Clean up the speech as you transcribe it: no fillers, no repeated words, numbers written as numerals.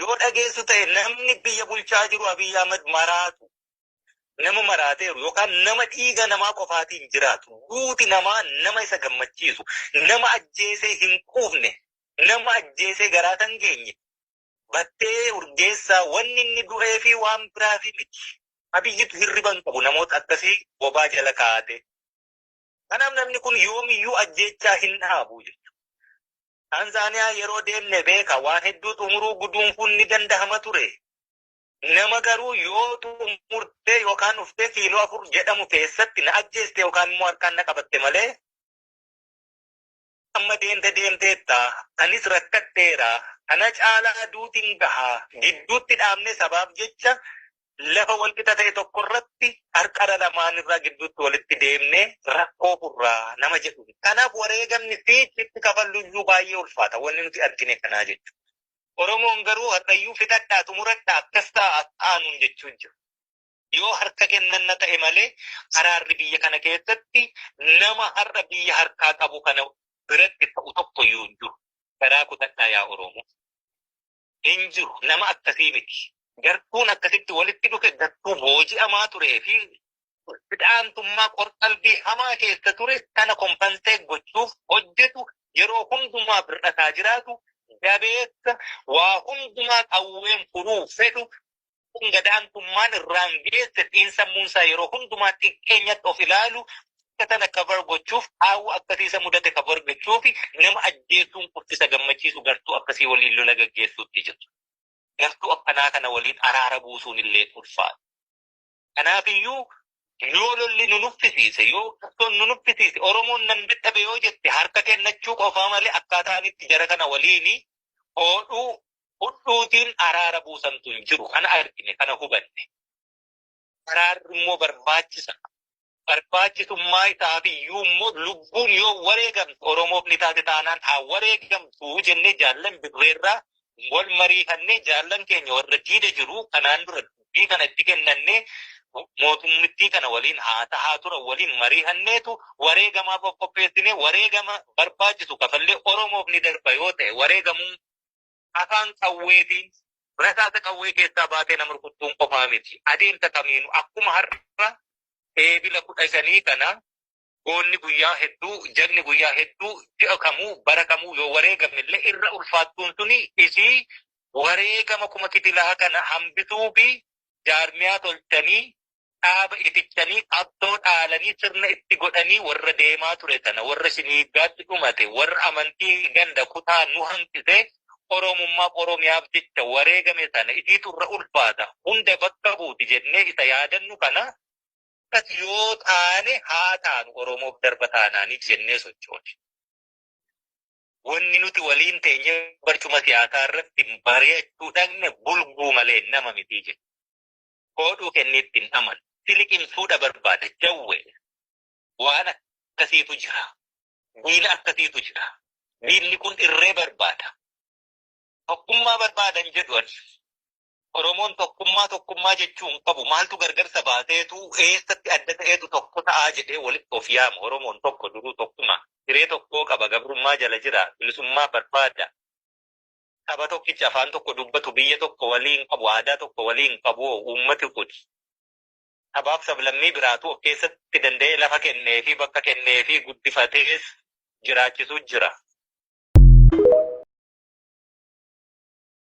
Yoo dhageessu ta'e, namni biyya bulchaa jiru Abiyyi Ahmad maraatu. Nama maraateeru yookaan nama dhiiga namaa qofaatiin jiraatu. Duuti namaa nama isa gammachiisu. Nama ajjeesee hin quufne. Nama ajjeesee garaa kan geenye. Battee Urgeessaa wanni inni du'ee fi waan biraa fi miti. Abiyyitu hirriba hin qabu namoota akkasii bobaa jala kaa'ate. Kanaaf namni kun yoomiyyuu ajjeechaa hin dhaabu jechuudha. Taanzaaniyaa yeroo deemne beeka, waan hedduu xumuruu, guduunfuun ni dandahama ture. Nama garuu yoo xumurtee yookaan dhuftee kiiloo 4 jedhamu keessatti na ajjeeste yookaan immoo harkaan na qabatte malee, amma deemte deemteetta, anis rakkadheera, kana caalaa duutiin gahaa, gidduutti dhaabnee sabaaf jecha lafa walqixa ta'e tokko irratti qarqara lamaan irraa gidduutti walitti deemnee rakkoo furraa nama jedhu. Kanaaf wareegamni siichitti kafalluyyuu baay'ee ulfaata wanni nuti argine kanaa jechuudha. Oromoon garuu har'ayyuu fixadhaa, xumuradhaa, akkas ta'a aanuun jechuun jiru. Yoo harka kennanna ta'e malee, araarri biyya kana keessatti nama har'a biyya harkaa qabu kana biratti ta'u tokko iyyuu hin jiru. Garaa kutadhaa yaa Oromoo. Hin jiru, nama akkasii miti. Gartuun akkasitti walitti dhufe gartuu booji'amaa turee fi fixaantummaa qorqalbii hamaa keessa ture sana compensate gochuuf hojjetu, yeroo hundumaa bir'ataa jiraatu, jabeessa waa hundumaa qawween furuu fedhu, kun gadaantummaan irraan geesse, xiinsammuunsaa yeroo hundumaa xiqqeenyatti of ilaalu, akka sana cover gochuuf, qaawwa akkasii isa mudate cover gochuuf, nama ajjeesuun qofti isa gammachiisu, gartuu akkasii waliin lola gaggeessuutti jiru. Gartuu akkanaa kana waliin araara buusuun illee ulfaata. Kanaafiyyuu yoo lolli nu nuffisiise, yoo qabsoon nu nuffisiise, Oromoon nan dadhabe yoo jette, harka kennachuu qofaa malee akkaataan itti jara kana waliin hodhuu hudhuutiin araara buusantu hin jiru. Kana argine, kana hubanne. Araarri immoo barbaachisa. Barbaachisummaa isaaf iyyuu immoo lubbuun yoo wareegamtu Oromoof ni taate taanaan haa wareegamtu jennee jaallan dirreerraa wal mariifannee, jaallan keenya warra diida jiru kanaan dura dubbii kana itti kennannee, mootummittii kana waliin haa tahaa tura waliin mariihanneetu, wareegamaaf of qopheessinee, wareegama barbaachisu kafallee Oromoof ni darba yoo ta'e, wareegamuun afaan qawweetiin rasaasa qawwee keessaa baatee nama rukuttuun qofaa miti. Adeemsa kamiinuu akkuma har'a Eebila 15 kana goonni guyyaa hedduu, jagni guyyaa hedduu, ji'a kamuu, bara kamuu yoo wareegame illee irra ulfaattuun suni isii wareegama kuma kitilaa kana hambisuu fi jaarmiyaa tolchanii, dhaaba itichanii, qabsoo dhaalanii, sirna itti godhanii warra deemaa ture sana, warra shiniiggaatti dhumate, warra amantii ganda kutaa nu hanqise, Oromummaaf Oromiyaaf jecha wareegame sana isiitu irra ulfaata, hunda bakka buuti jennee isa yaadannu kana, akkas yoo taane haa taanu, Oromoof darba taanaanii jennee sochoone. Wanni nuti waliin teenyee barcuma siyaasaa irratti mari'achuu dhaqne bulguu malee nama mitii jechuudha. Hodhuu kenniitti hin amanu. Si liqimsuudha barbaada jawwee. Waan akkasiitu jira. Diina akkasiitu jira. Diinni kun irree barbaada. Tokkummaa barbaadan jedhu ani. Oromoon tokkummaa tokkummaa jechuu hin qabu. Maaltu gargarsa baaseetu, eessatti adda ta'eetu tokko ta'aa jedhee walitti of yaama? Oromoon tokko, duruu tokkuma. Hiree tokkoo qaba. Gabrummaa jala jira. Bilisummaa barbaada. Saba tokkicha afaan tokko dubbatu, biyya tokko waliin qabu, aadaa tokko waliin qabu uummati kun. Sabaaf sablammii biraatu of keessatti danda'ee lafa kennee fi bakka kennee fi guddifatees jiraachisuu jira.